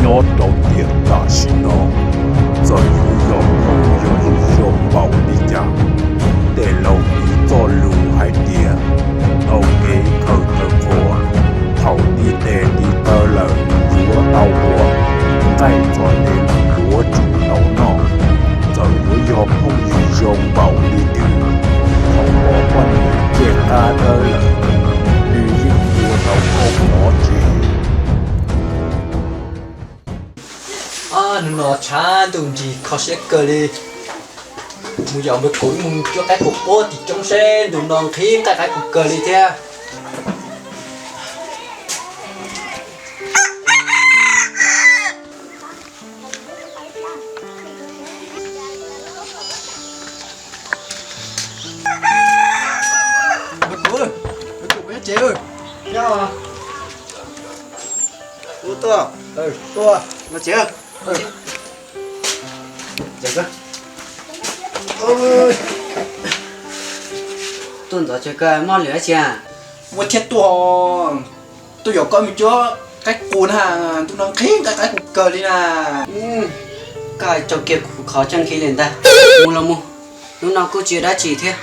Nyob rau tiam tam sim no, txawm yuav yog phooj yog ywg zoo npaum li cas, tej laus ib txoj lus hais tias, taug kev khaws taw qhua, thaum nti tes nti taw lawm yuav tau ua, nqaij txog tes yuav tsum tau noj. Txawm yuav yog phooj ywg zoo npaum li twg, thaum pom poj niam ncej qab dawb lawm, nws yeej ua tau koj mov tsev. Hnub no tshav ntuj nrig kho siab kawg li. Mus yos npawg Kuv ib mus cuab qaib qus quab tim roob seb ntu no nqhis nqaij qaib qus kawg li thiab. Npawg Kuv, npawg Kuv, nyob tsev. Ua tuaj, tuaj, nyob tsev. Tuaj ntxov tsev kawg, muaj lwm dab tsi? Muaj thiab tuaj, tuaj yos koj mus cuab qaib qus na, ntu no nqhis nqaij qaib qus kawg li na. Koj hais tso kiag kuv qhov tseeb nqhis li ntag. Mus los mus, hnub no kuj tsis dab tsi thiab.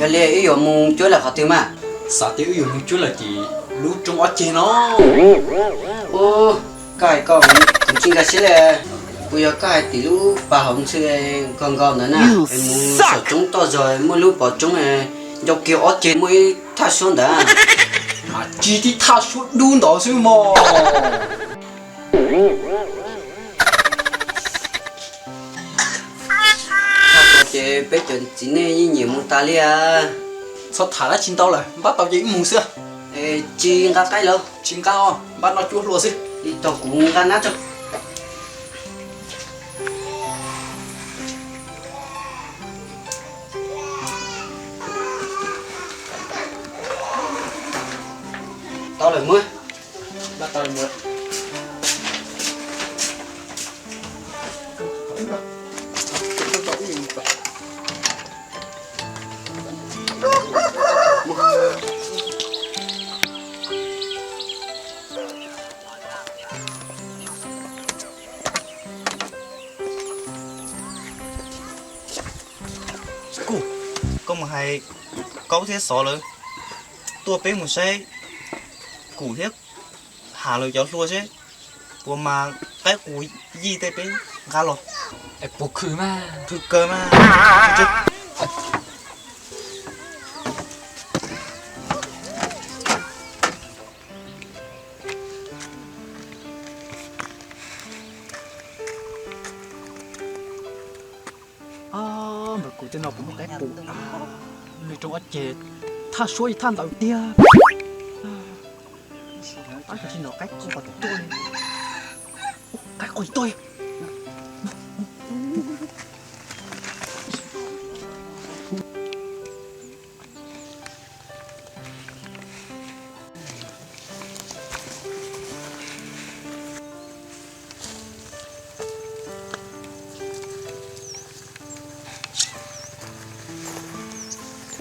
Yog li wb yuav mus cuab lawm qhov twg mas? Xav tias wb yuav mus cuab lawm tim lub roob ob ceg no. Ub, koj hais koj, kuv tsis nkag siab li. Puas yog koj hais tim lub pas hauv ntxhw nkaus nkaus ntawd na? Es mus saum roob toj zog muaj lub pov roob, ncau kiag ob ceg muaj ib thaj suab ntawd. Mas tsis tib thaj suab dub ntawd xwb mog. Thaum no ces peb cov txiv neej yeej nyiam mus tas li as. Txhob tham dab tsi ntau lawm, npaj tau ces wb mus xwb. Es tsis nqa qaib los? Tsis nqa os, npaj noj cuab hlua xwb. Li tau kuv nqa nab tso. Tau lawm muab. Npaj tau lawm muab. Kuj, koj mus hais Kaub thiab Xov lawv tuaj peb mus saib Kuj thiab Ham lawv cov hlua seb puas mas qaib qus yij tej peb nqa los. Es puas khwv mas? Khwv kawg mas. Npawg Kuv, tej no puas muaj qaib qus? Lub roob ob ceg thaj suab ib thaj ntawd tiag. Tab sis no qaib qus puas tuaj? Qaib qus tuaj.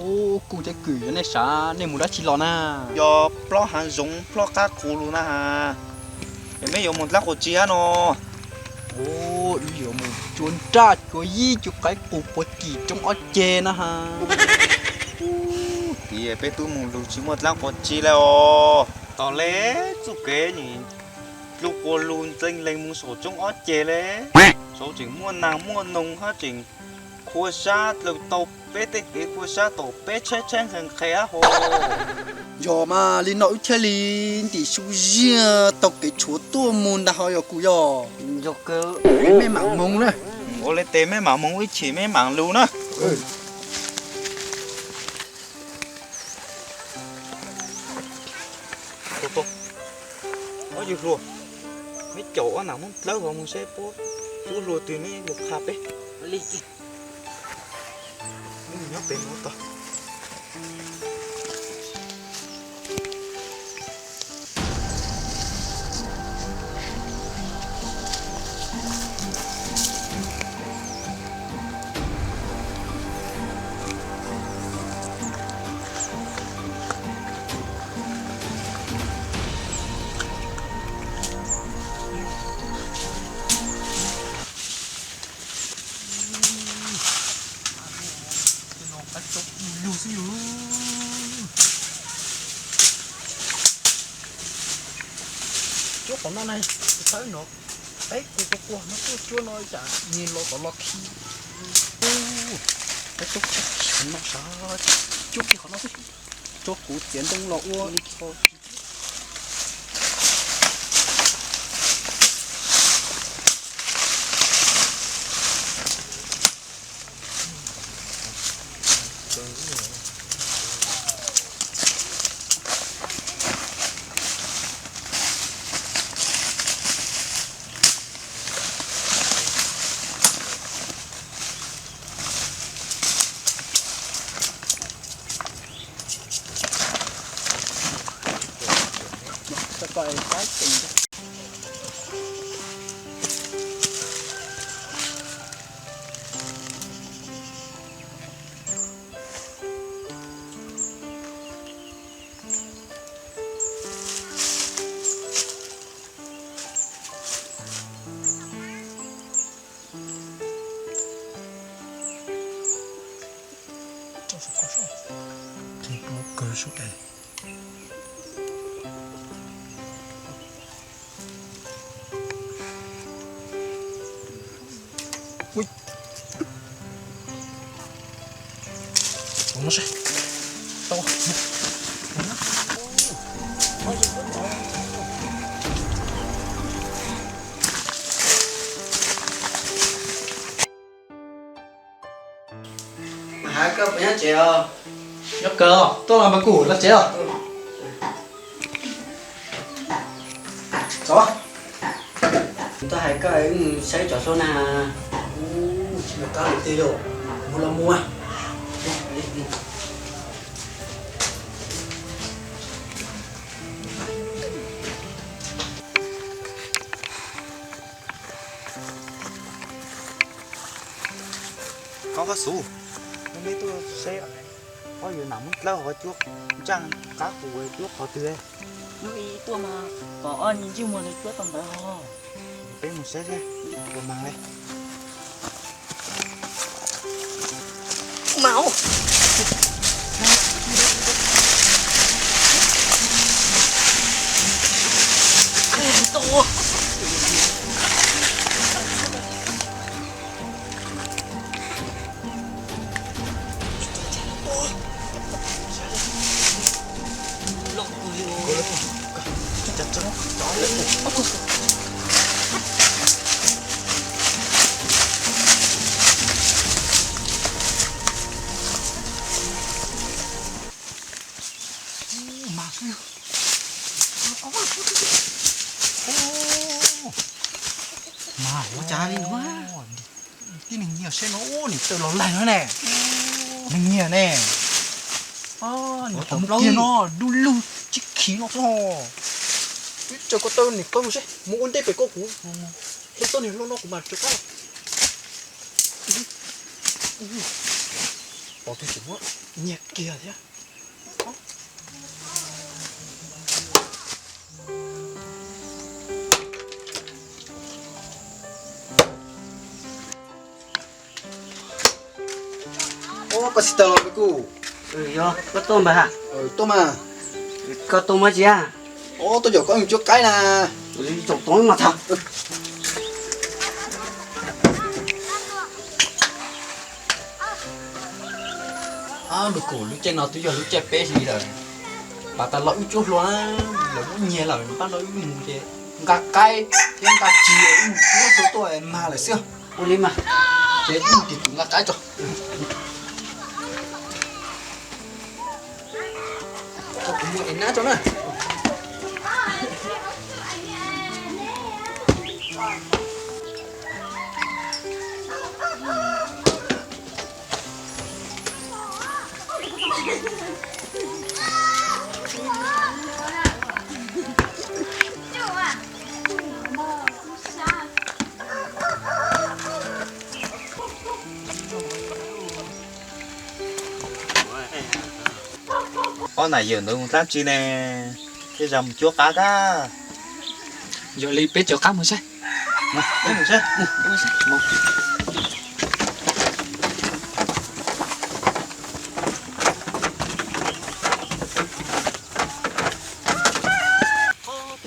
Ub, Kuj thiab Kwm, yog nej sav nej mus dab tsi los na? Yog plob hav zoov plob qab qus lug na has. Es meb yuav mus dlaab quas tsi hab no? Ub, wb yuav mus cuab nraj cuab yij cuab qaib qus puag tim roob ob ceg na has. Ub, piv peb tub mus lug tsis muaj dlaab quas tsi le os. Tom le txuj kev nim dlug quas lug ntxeev lees mus saum roob ob ceg le. Saud tseem muaj naag muaj noog hab tseem khua sab dlawg tau peb tej kev khua sab tom peb tshaib tshaib nqhis nqhis hab hos. Yog mas, li no wb thiaj li ntim su ziaj taug kev tshuav tuaj mus ntag hos yog Kuj yog. Meb mam moog na. Ua le tes meb mam moog ib chim meb mam lug na. Ob yawg hluas, meb caum ob nam muab dlawb hos mus seb puab cuab hlua twg meb lug qha peb. Nyob pem no tod. Cuab qhov no na, txhawb no, peb kuv kuv kuv no tuaj cuab no cas nyias los kom los khi. Peb tuaj cuab qhov no sav, cuab kiag qhov no xwb, tso kuv txiav ntoo los ua li qho. Mas hais koj puas nyob tsev os? Nyob kawg, tuaj los npawg Kuj los tsev os. Txhob, kuv tuaj hais koj wb mus saib cov hlua na. Tsis muaj qab mus twg li, mus los mus. Koj Qhov Xub, neb tuaj saib, koj yuav nam muab dlawb hov cuab ntsaj qab kuv cuab qhov twg? Lub ib tuaj mas pom ob niag ntsej muag ntawd cuab tau ntawd os. Peb mus saib seb puas mag li. Mas ua cas li no? Tib neeg nyiag seb no, nim tawm los laig no ne. Neeg nyiag ne. Nim qhov muag kiag no, dub lug tib khiv no xwb. Wb tsaws ko taw nim qw mus seb, mus ua ntej pem ko kuv hle txoj niag hlua no kuv mam tsaws qab. Pom tus tseem muab nyiag kiag thiab. Ua koj tsis tau los peb kuj. Yog koj tuaj npawg ha? Tuaj mas. Koj tuaj muaj tsi a? Tuaj caum koj mus cuab qaib na. Tsoom tod mas thaum Npawg Kuj, lub caij no twb yog lub caij peb hli lawm, mas tas los wb cuab hlua na, lawv muab nyiag lawm, pab no wb mus ces nqa qaib thiab nqa ris wb mus cuab hlua tuaj mag lawm xwb. Ua li mas, ces wb mus tim tus nqa qaib tso. Kuv mus ev nab tso na. Ob nam yawm ntawd mus dab tsi ne? Tej zaum mus cuab qab kab. Yog li peb caum qab mus saib.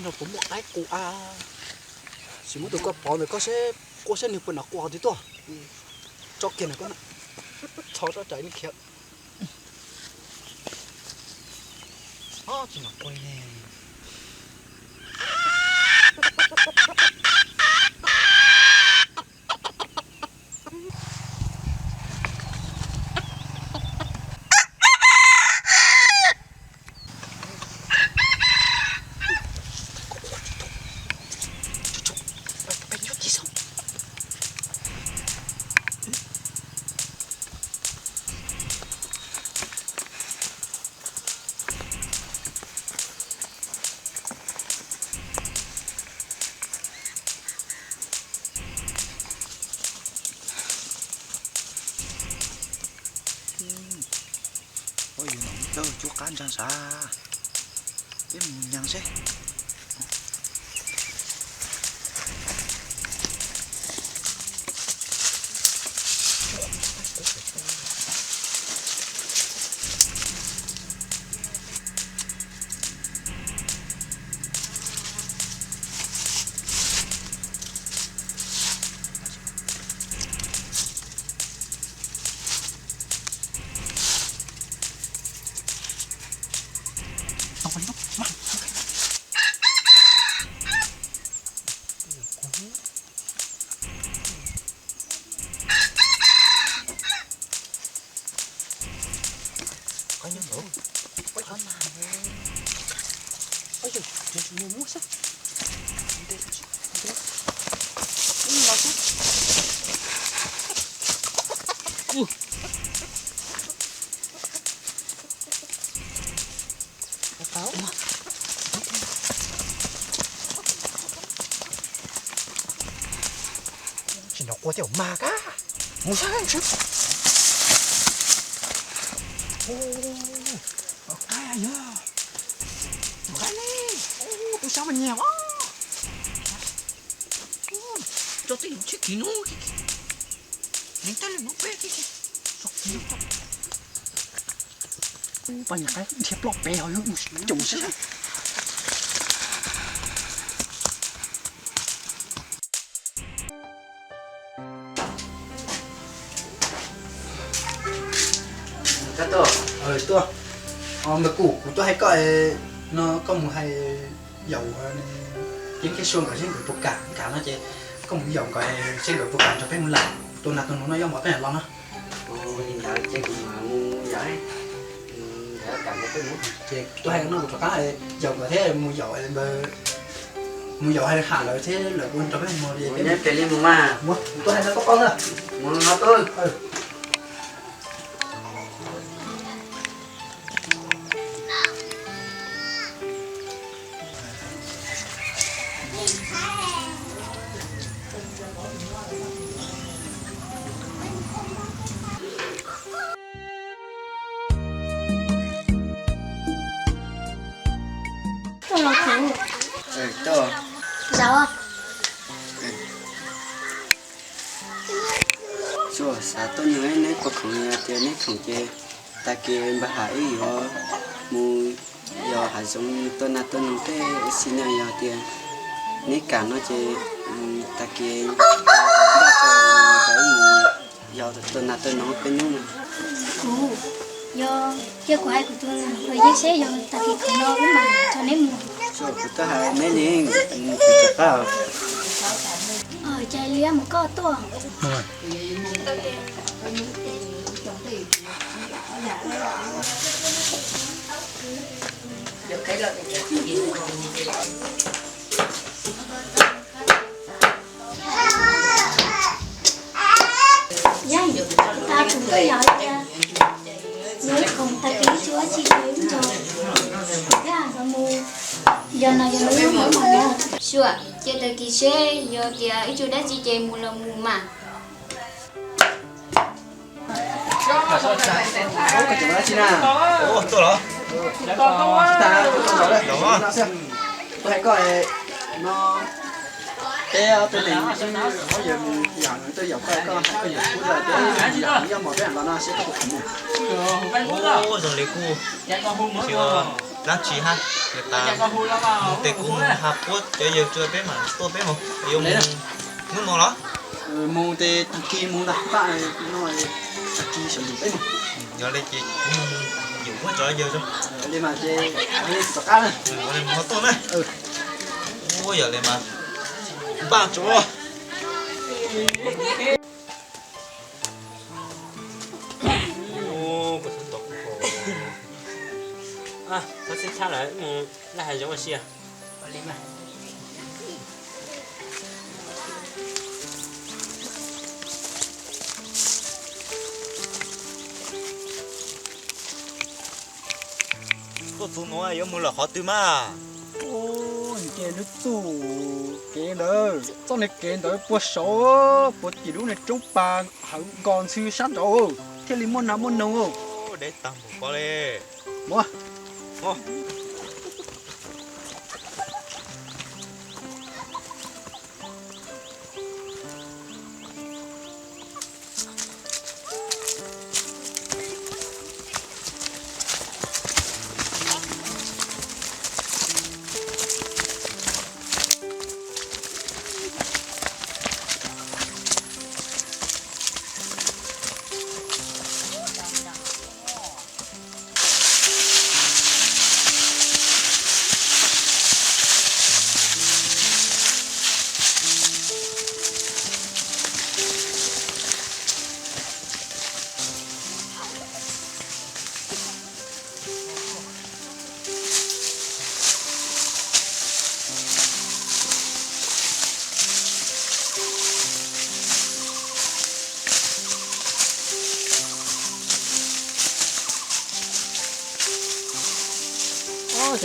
No puas muaj qaib qus a? Sim muab tus koj pov ntawm koj seb, quaj seb nws puas nov quas twg tuaj. Tso kiag ntawm koj na. Tso tso tsam nws khiav. Tsis nov quas ne. Ua yus nom tawg cuab qab ntsa sav, peb mus nyees seb. Tsis nov quas tej zaum mag kab. Mus saib. Qaib yog, qaib ne, tus sab mas nyiam os. Tso tej lub tsheb kiv no, nws tej lub no peb. Poj niam qaib dhia ploj pem ho yuav mus coom seb. Koj tuaj, tuaj. Npawg Kuj, kuv tuaj hais koj no, koj mus hais Yaum, Ceeb thiab Sua nkawd seb nkawd puas kam, kam no ces koj mus yaum nkawd seb nkawd puas kam nrog peb mus lawm. Tua nas tua noog no yog mov peb los no. Ces kuv mam mus yaum, nkawd kam nrog peb mus. Ces kuv tuaj hais no kuv rov qab yaum nkawd thiab mus yaum, mus yaum hais Ham lawv thiab lawv puas nrog peb mus li. Kuv tuaj hais no koj paub na. Mus no tuaj. Tuaj los kuv. Zam. Xav tuaj nug neb puas khoom, yog tias neb khoom ces tag kis npawg Ham wb yuav mus yos hav zoov tua nas tua noog tej xi na, yog tias neb kam no ces tag kis npaj tau mus yos tua nas tua noog peb hnub no. Kuv, yog cia kuv hais kuv tus hluas Yeeb seb yog tag kis khoom no wb mam nrog neb mus. Kuv twb hais neb li, kuv rov qab. Ces liab mus koj tuaj. Yeeb, kuv twb hais tias neb khoom tag kis wb tsis ua dab tsi ces wb nrog kuv thiab nkawd mus. Yog no yog lub hnub no. Sua, cia tag kis seb, yog tias wb tsis ua dab tsi ces mus los mus mas. Tuaj los? Tuaj hais koj no, peb ob tug neeg, ob yawg mus yos, tuaj yaum koj, koj hais koj yuav pub lawm, peb yog mos peb los no seb koj puas khoom mus. Zoo li kuj tsis Dab tsi hab, nws tas mus tes kuv mus has puab cov yawg tso peb mam tuaj peb mus. Yuav mus hnub no los? Mus tes tag kis mus ntag, paj no tag kis sawv ntsug peb mus. Yog li ces kuv mus yawm puab cov yawg tso. Li mas ces tom qab na, ho tuaj na. Ua yog li mas npaj tso. Txhob txhib txhab lawm, mus laj hais zoov ua si. Tuaj txug nuav yuav mus lawm qhov twg mas? Ua, nce lub txuj kev ntawd, txoj niag kev ntawd puag saud, puag tim lub niag roob pas hawv nkos ntxhw sab nraud thiaj li muaj nas muaj noog. Deb tag npaum ko li. Mus. Cov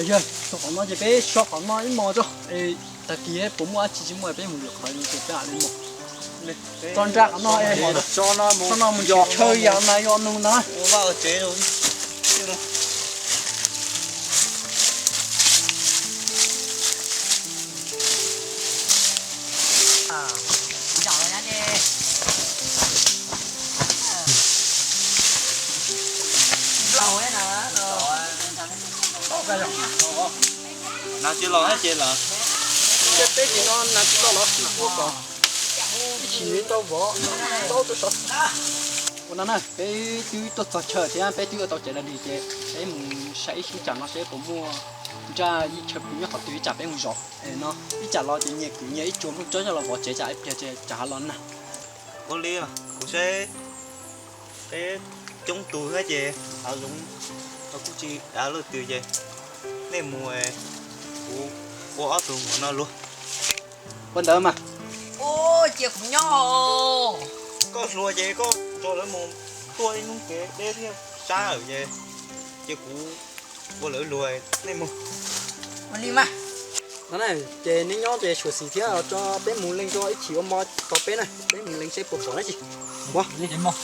yawg, txog qhov no ces peb so qhov no ib hmos tso, tag kis puas muaj dab tsi tsis muaj peb mus lwm qhov no ces peb mam li mus. Tso nra qhov no, tso no mus yos chaw yos nas yos noog ntag. Nas tsis los ces lawm. Peb ces no nas tsis los los nas ua kom ib chim nws tau vov, tau rau saud. Ua no na, peb twb tuaj txog chaw thiab peb twb ua tau cawv dog dig ces peb mus saib ib sub tsam no seb puas muaj nraj ib chaw pw nyob qhov twg ib tsam peb mus zov. No ib tsam los ces nyias kwv nyias ib tsuas nplooj tsob coj los vov tsev tsam ib pliag tsam hav los nag. Ua li kuv saib peb coob tus thiab ces hav zoov kuj tsis dav luaj twg ces nej mus, kuv ua ob tug mus no luag. Ua ntawd mas. Cia kuv nyob. Koj hluas ces koj nrog lawv mus tuaj ib hnub kev deb thiab sab lawm ces, ces kuv ua lawv luag, nej mus. Ua li mas. No ces neb nyob ces suam xim thiab tso peb mus leej tso ib chim ua mo tos peb na, peb mus leej seb puas pom dab tsi. Mus, mus,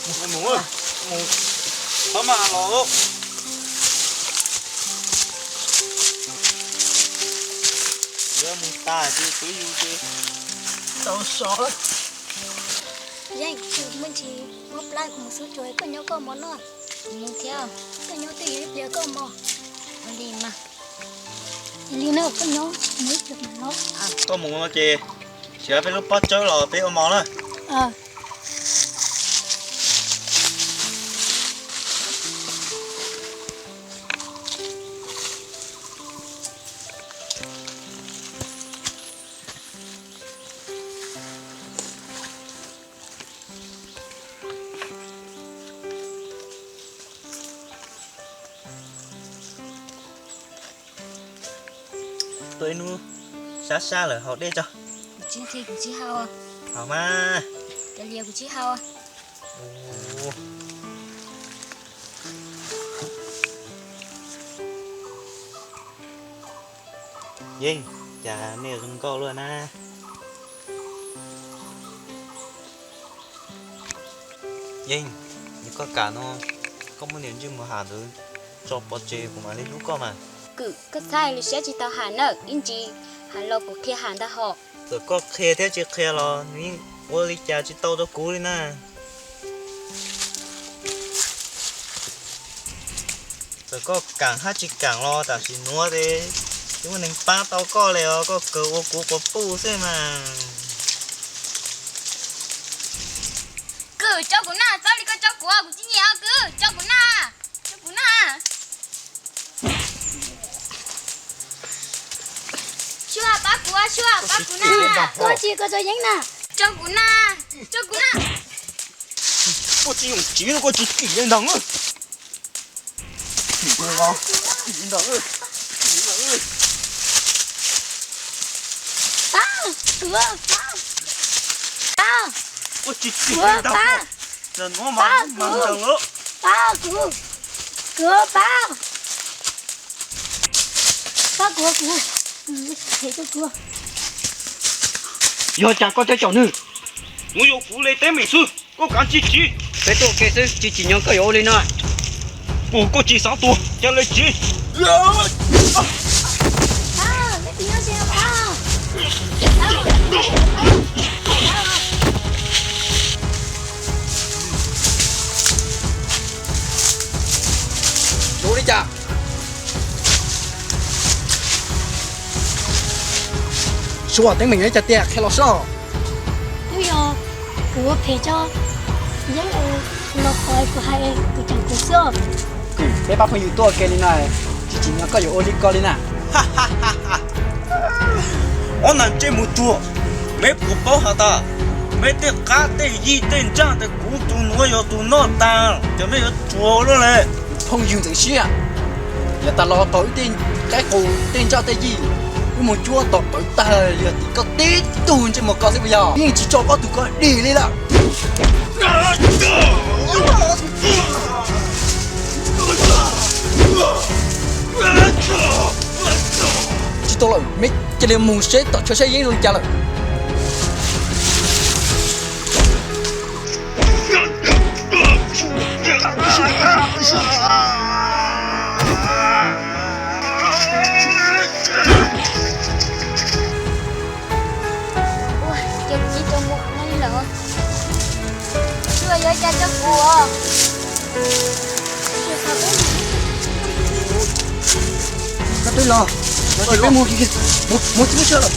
mus, txhob maj los. Yuav mus tas ces kuv yug ces tau sov. Yeej, kuv muaj ntsis mob plab, kuv mus xub tsuag, koj nyob koj mov noj. Kuv mus thiab. Koj nyob twj ywm ib pliag koj mov. Ua li mas. Li na, koj nyob mus ib pliag mas no. Koj mus no ces siav peb lub pob tsawb los peb ua mov na. Tuaj ib hnub sab sab lawm haus dej tso. Kuv tsis nqhis, kuv tsis haus. Haus mas. Cov lias kuv tsis haus. Yeej, cas nej zoo nkauj luaj na. Yeej, yog koj kam no, koj muab niam ntswj mus ham ntawd tso pov tseg kuv mam li hlub koj mas. Kwm, koj txhaj li siab tsis tau ham nawb, ib ntsis ham los kuv qhia ham ntag hos. Txawm koj qhia thiab tsis qhia los nws yeej ua li cas tsis tau rau kuv li na. Koj kam hab tsis kam los tam sim nuav ces tsis muaj neeg paab tau koj le os, koj kawg ua kuv quas puj xwb mas. Kwv, tso kuv na, txhob li koj tso kuv, kuv tsis nyiam os, kwv, tso kuv na, tso kuv na. Suav, pab kuv, Suav, pab kuv na. Koj tsis, koj tso yeeb na. Tso kuv na, tso kuv na. Koj tsis yoom tsiv no koj tsis kim li ntag. Pab, kuv, pab, pab, kuv, pab, pab kuv, pab kuv, kuv, pab, pab kuv, kuv, kuv. Yog cas koj thiaj caum nwg? Kuv yuav puv le teeb meem xwb, koj kav tsis tsim. Peb tuaj ua ke xwb, tsis tsim nyog koj yuav ua li no. Kuv, koj tsis xav tuag, cia li tsim. Zoo li cas? Suav, teeb meem yog cas tiag, qhia los soj. Twb yog kuv ua phem tso, yeej los qhov kuv hais kuv caum kuv xwb. Peb pab phooj ywg tuaj ua ke li no, tsis tsim nyog koj yuav ua li ko li na. Ob nag ntsej muag tuag, meb puas paub has tas meb tej qab tej yig tej ntsaj tes kuv tus nuav yog tus noj tas, ces meb yuav tsuas ua luaj le. Phooj ywg ntxeev siab, yav tas los tog wb tej qaib qus tej ntsaj tej yig, wb mus cuab tom qawv tag, yog tim koj tib tug ntsej muag ko xwb puas yog? Yeej tsis tso koj tus ko dim li lawm. Tsis tau lawm, meb cia li mus seb tom chaw saib yeeb zoo li cas lawm. Ua, ces kuv tsis tau mus no li lawm. Tsuas yog ua cas rau kuv os. Koj twb los, los ces peb mus, mus, mus tsis pub sawv lawm.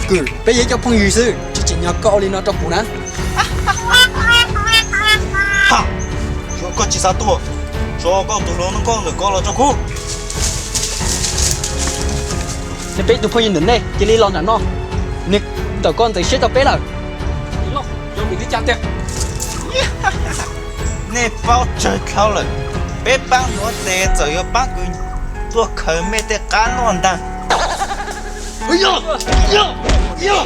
Kwv, peb yog ib co phooj ywg xwb, tsis tsim nyog koj ua li no rau kuv na. Ha! Tsuas koj tsis xav tuag, tso koj tus hluas nkauj ntawm ko los rau kuv. Nej peb tug phooj ywg ntawm nej cia li los nram no, nws ntawm ko ntxeev siab rau peb lawm. Nej paub tsawg dlhau lawm, peb paab nuav tes txawm yuav paab kws tuaj khaws mej tej qab noj ntag. Yog, yog, yog.